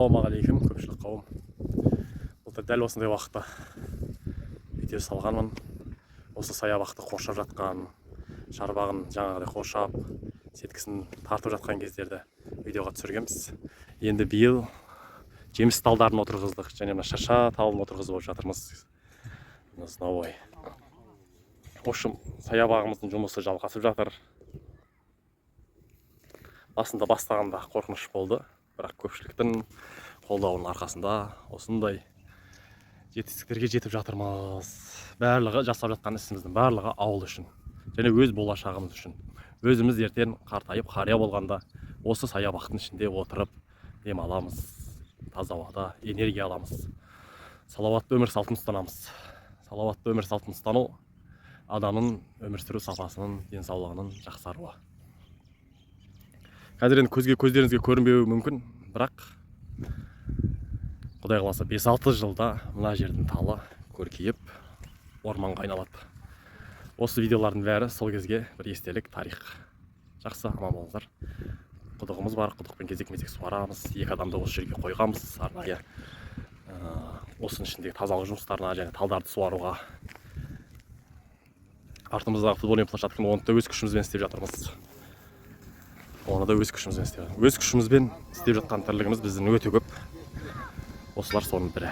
Ассалаумағалейкум, көпшілік қауым! Былтыр дәл осындай уақытта видео салғанмын. Осы саябақты қоршап жатқан, шарбағын жаңағыдай қоршап, сеткісін тартып жатқан кездерді видеоға түсіргенбіз. Енді биыл жеміс талдарын отырғыздық және мына шырша талын отырғызып жатырмыз новый. В общем, саябағымыздың жұмысы жалғасып жатыр. Басында, бастағанда қорқыныш болды, бірақ көпшіліктің қолдауының арқасында осындай жетістіктерге жетіп жатырмыз. Барлығы, жасап жатқан ісіміздің барлығы ауыл үшін және өз болашағымыз үшін. Өзіміз ертең қартайып, қария болғанда осы саябақтың ішінде отырып демаламыз, таза ауада энергия аламыз, салауатты өмір салтын ұстанамыз. Салауатты өмір салтын ұстану — адамның өмір сүру сапасының, денсаулығының жақсаруы. Қазір енді көзге, көздеріңізге көрінбеуі мүмкін, бірақ құдай қаласа, 5-6 жылда мына жердің талы көркейіп, орманға айналады. Осы видеолардың бәрі сол кезге бір естелік, тарих. Жақсы, аман болыңыздар! Құдығымыз бар, құдықпен кезек мезек суарамыз. Екі адамды осы жерге қойғанбыз арнайы осының ішіндегі тазалық жұмыстарына және талдарды суаруға. Артымыздағы футбольный площадканы, оны да өз күшімізбен істеп жатырмыз. Оны да өз күшімізбен істеп, өз күшімізбен істеп жатқан тірлігіміз біздің өте көп. Осылар соның бірі.